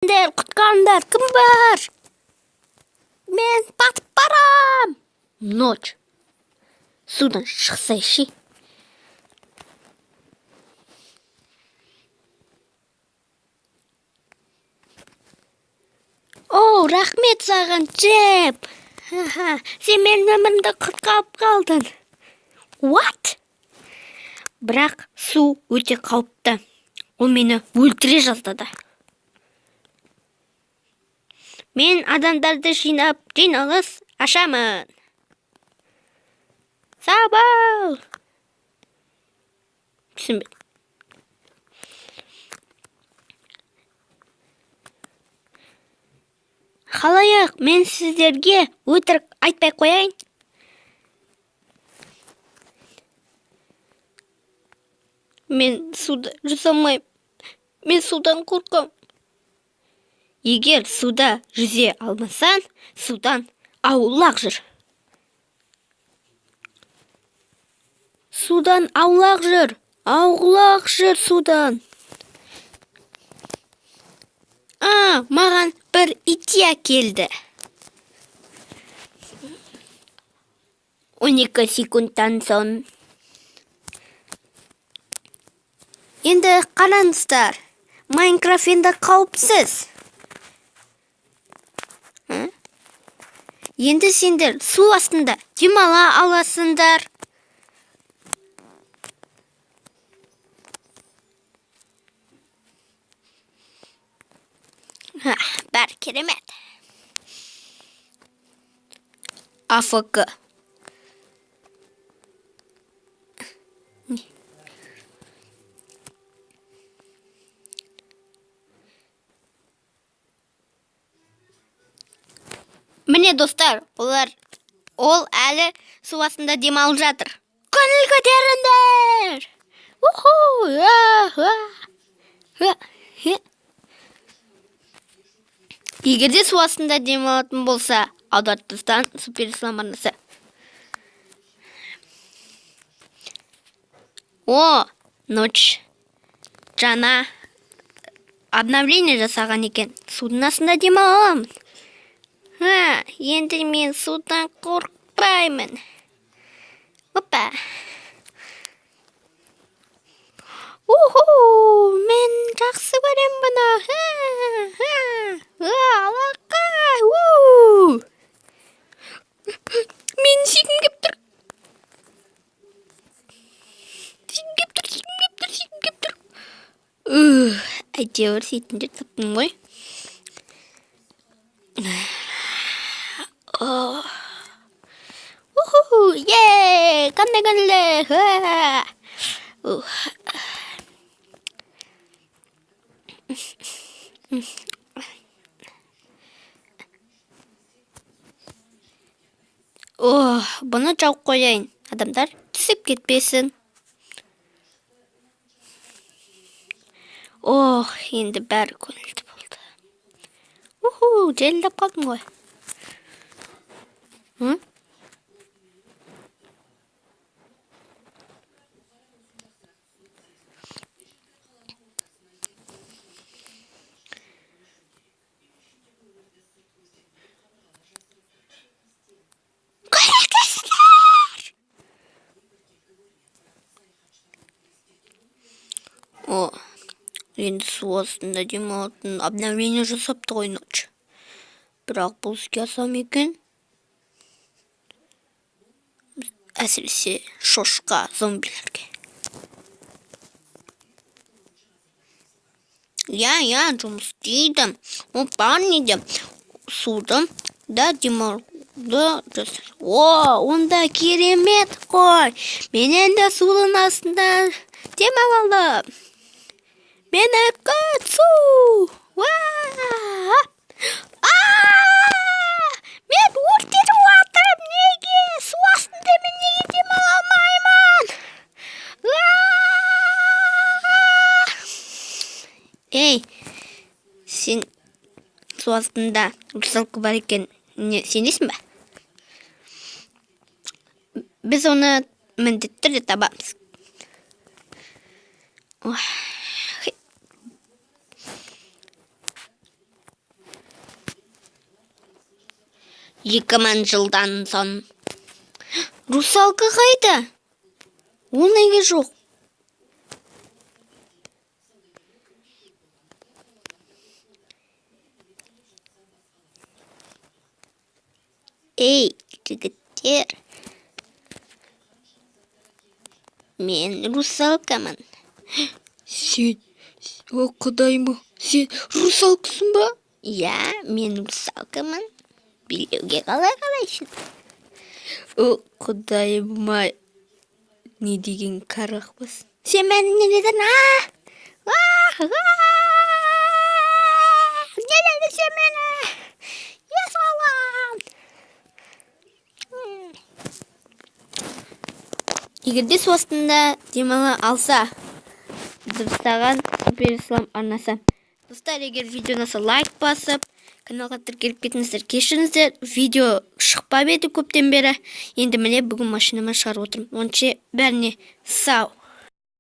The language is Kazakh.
Құтқарыңдар, кім бар? Мен батып барам. Ночь. Судан шықсайшы. О, рахмет саған, Джеб. Сен менің өмірімді құтқарып қалдың. What? Бірақ су өте қауіпті. Ол мені өлтіре жаздады. Мен адамдарды жинап, жиналыс ашамын. Сау бол. Түсінбедім. Халайық, мен сіздерге өтірік айтпай қояйын. Мен суда жүзе алмаймын. Мен судан қорқамын. Егер суда жүзе алмасаң, судан аулақ жүр. Судан аулақ жүр. Аулақ жүр судан. А, маған бір идея келді. 12 секундтан соң. Енді қараңыздар. Майнкрафт енді қауіпсіз. Енді сендер су астында демала аласыңдар. Бәрі керемет. АФК. Міне, достар, ол әлі су астында демалып жатыр. Көңіл көтеріңдер! Уху! Егер де су астында демалатын болса, аударып Супер Ислам арнасы. О, Ночь жаңа обновление жасаған екен. Судың астында демала аламын. Ха, енді мен судан қорықпаймын. Опа. Уху, мен жақсы көрем бұны. Ха, ха, алақай, у. Мен сүйгім кеп тұр. Сүйгім кеп тұр, сүйгім кеп тұр, сүйгім кеп тұр. Әйтеуір сүйетін жер таптым ғой. Уху, е, қандай көңілді. О, бұны жауып қояйын. Адамдар түсіп кетпесін. Ох, енді бәрі көңілді болды. Уху, желдеп қалдым ғой. О, енді су астында демалатын обновление жасапты ғой Ночь. Бірақ бұл іске аса ма екен? Әсіресе шошқа зомбилерге. Иә, иә, жұмыс істейді. Ол бар неде суды да демалуды жасайды. О, онда керемет қой. Мен енді судың астында демаламын. Мені күт, су. Мен өртеніп жатырмын. Неге? Су астында мен неге демала алмаймын? Ей, сен су астында русалка бар екен, не сенесің бе? Біз оны міндетті түрде табамыз. 2000 жылдан соң. Русалка қайда? Ол неге жоқ? Ей, жігіттер. Мен русалкамын. Сен, о құдайым, сен русалкасың ба? Иә, мен русалкамын. Билеуге қалай қалайсың? О, құдайым-ай, не деген қарақбас. Сен мені не дедің, а? Не дедің сен мені? Есалам. Егер де су астында демала алса, дыбыстаған Супер Ислам арнасы. Достар, егер видео ұнаса лайк басып, каналға тіркеліп кетіңіздер. Кешіріңіздер, видео шықпап еді көптен бері. Енді міне бүгін машинама шығарып отырмын. Онша бәріне сау.